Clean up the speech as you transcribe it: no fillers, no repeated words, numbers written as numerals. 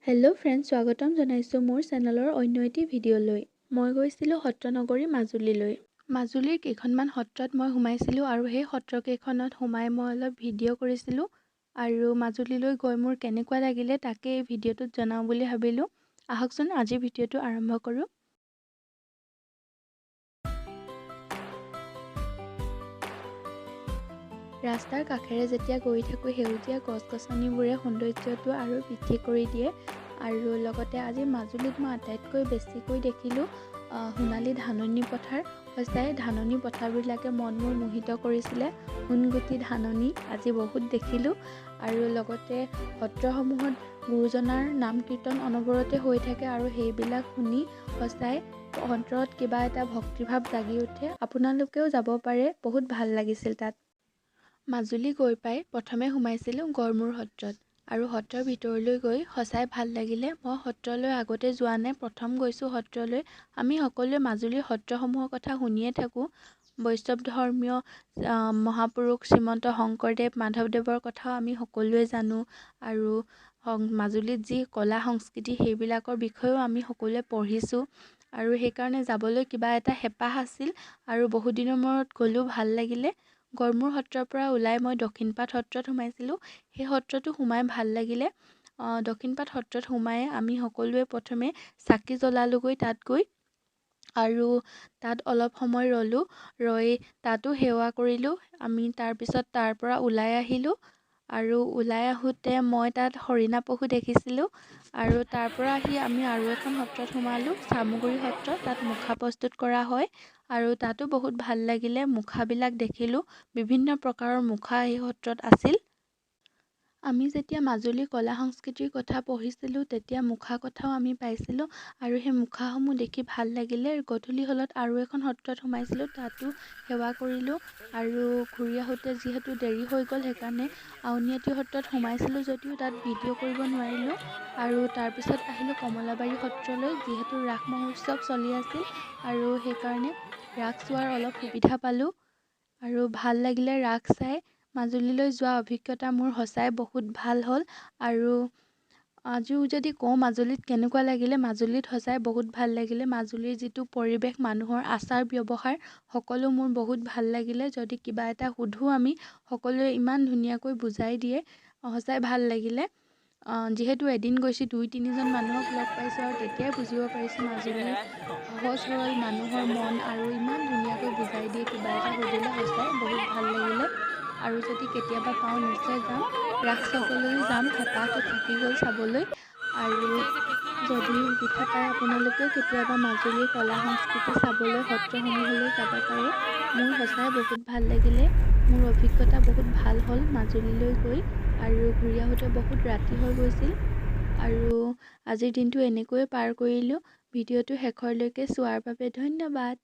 Hello' friends, স্বাগতম জনাইছোঁ মোৰ চেনেলৰ অন্য এটি ভিডিঅ'লৈ। মই গৈছিলোঁ সত্ৰনগৰী মাজুলীলৈ। মাজুলীৰ কেইখনমান সত্ৰত মই সোমাইছিলোঁ আৰু সেই সত্ৰকেইখনত সোমাই মই অলপ ভিডিঅ' কৰিছিলোঁ আৰু মাজুলীলৈ গৈ মোৰ কেনেকুৱা লাগিলে তাকে এই ভিডিঅ'টোত জনাওঁ বুলি ভাবিলোঁ। আহকচোন আজি ভিডিঅ'টো আৰম্ভ কৰোঁ। ৰাস্তাৰ কাষেৰে যেতিয়া গৈ থাকোঁ, সেউজীয়া গছ গছনিবোৰে সৌন্দৰ্যটো আৰু বৃদ্ধি কৰি দিয়ে। আৰু লগতে আজি মাজুলীত মই আটাইতকৈ বেছিকৈ দেখিলোঁ সোণালী ধাননি পথাৰ। সঁচাই ধাননি পথাৰবিলাকে মন মোৰ মোহিত কৰিছিলে। সোণগুটি ধাননি আজি বহুত দেখিলোঁ। আৰু লগতে সত্ৰসমূহত গুৰুজনাৰ নাম কীৰ্তন অনবৰতে হৈ থাকে আৰু সেইবিলাক শুনি সঁচাই অন্তৰত কিবা এটা ভক্তিভাৱ জাগি উঠে। আপোনালোকেও যাব পাৰে, বহুত ভাল লাগিছিল তাত। মাজুলী গৈ পাই প্ৰথমে সোমাইছিলোঁ গড়মূৰ সত্ৰত আৰু সত্ৰৰ ভিতৰলৈ গৈ সঁচাই ভাল লাগিলে। মই সত্ৰলৈ আগতে যোৱা নাই, প্ৰথম গৈছোঁ সত্ৰলৈ। আমি সকলোৱে মাজুলীৰ সত্ৰসমূহৰ কথা শুনিয়ে থাকোঁ। বৈষ্ণৱ ধৰ্মীয় মহাপুৰুষ শ্ৰীমন্ত শংকৰদেৱ মাধৱদেৱৰ কথাও আমি সকলোৱে জানো আৰু মাজুলীত যি কলা সংস্কৃতি সেইবিলাকৰ বিষয়েও আমি সকলোৱে পঢ়িছোঁ আৰু সেইকাৰণে যাবলৈ কিবা এটা হেঁপাহ আছিল আৰু বহুদিনৰ মূৰত গ'লোঁ, ভাল লাগিলে। গড়মূৰ সত্ৰৰ পৰা ওলাই মই দক্ষিণপাট সত্ৰত সোমাইছিলোঁ। সেই সত্ৰতো সোমাই ভাল লাগিলে। দক্ষিণপাট সত্ৰত সোমাই আমি সকলোৱে প্ৰথমে চাকি জ্বলালোগৈ তাত গৈ আৰু তাত অলপ সময় ৰ'লোঁ, ৰৈ তাতো সেৱা কৰিলোঁ আমি। তাৰপিছত তাৰ পৰা ওলাই আহিলোঁ আৰু ওলাই আহোঁতে মই তাত হৰিণা পহু দেখিছিলোঁ। আৰু তাৰ পৰা আহি আমি আৰু এখন সত্ৰত সোমালোঁ, চামগুৰি সত্ৰ। তাত মুখা প্ৰস্তুত কৰা হয় আৰু তাতো বহুত ভাল লাগিলে। মুখাবিলাক দেখিলোঁ, বিভিন্ন প্ৰকাৰৰ মুখা এই সত্ৰত আছিল। আমি যেতিয়া মাজুলীৰ কলা সংস্কৃতিৰ কথা পঢ়িছিলোঁ তেতিয়া মুখা কথাও আমি পাইছিলোঁ আৰু সেই মুখাসমূহ দেখি ভাল লাগিলে। গধূলি হ'লত আৰু এখন সত্ৰত সোমাইছিলোঁ, তাতো সেৱা কৰিলোঁ আৰু ঘূৰি আহোঁতে যিহেতু দেৰি হৈ গ'ল সেইকাৰণে আউনীআটী সত্ৰত সোমাইছিলোঁ যদিও তাত ভিডিঅ' কৰিব নোৱাৰিলোঁ। আৰু তাৰপিছত আহিলোঁ কমলাবাৰী সত্ৰলৈ, যিহেতু ৰাস মহোৎসৱ চলি আছিল আৰু সেইকাৰণে ৰাস চোৱাৰ অলপ সুবিধা পালোঁ আৰু ভাল লাগিলে ৰাস চাই। মাজুলীলৈ যোৱা অভিজ্ঞতা মোৰ সঁচাই বহুত ভাল হ'ল। আৰু আজিও যদি কওঁ মাজুলীত কেনেকুৱা লাগিলে, মাজুলীত সঁচাই বহুত ভাল লাগিলে। মাজুলীৰ যিটো পৰিৱেশ, মানুহৰ আচাৰ ব্যৱহাৰ সকলো মোৰ বহুত ভাল লাগিলে। যদি কিবা এটা সোধোঁ আমি সকলোৱে ইমান ধুনীয়াকৈ বুজাই দিয়ে, সঁচাই ভাল লাগিলে। যিহেতু এদিন গৈছোঁ, দুই তিনিজন মানুহক লগ পাইছোঁ আৰু তেতিয়াই বুজিব পাৰিছোঁ মাজুলীৰ সহজ সৰল মানুহৰ মন আৰু ইমান ধুনীয়াকৈ বুজাই দিয়ে কিবা এটা সুধিলে, সঁচাই বহুত ভাল লাগিলে। আৰু যদি কেতিয়াবা পাওঁ নিশ্চয় যাম, ৰাস চাবলৈও যাম, হেঁপাহটো থাকি গ'ল চাবলৈ। আৰু যদি সুবিধা পায় আপোনালোকেও কেতিয়াবা মাজুলীৰ কলা সংস্কৃতি চাবলৈ সত্ৰসমূহলৈ যাব পাৰে। মোৰ সঁচাই বহুত ভাল লাগিলে, মোৰ অভিজ্ঞতা বহুত ভাল হ'ল মাজুলীলৈ গৈ। আৰু ঘূৰি আহোঁতে বহুত ৰাতি হৈ গৈছিল আৰু আজিৰ দিনটো এনেকৈয়ে পাৰ কৰিলোঁ। ভিডিঅ'টো শেষৰলৈকে চোৱাৰ বাবে ধন্যবাদ।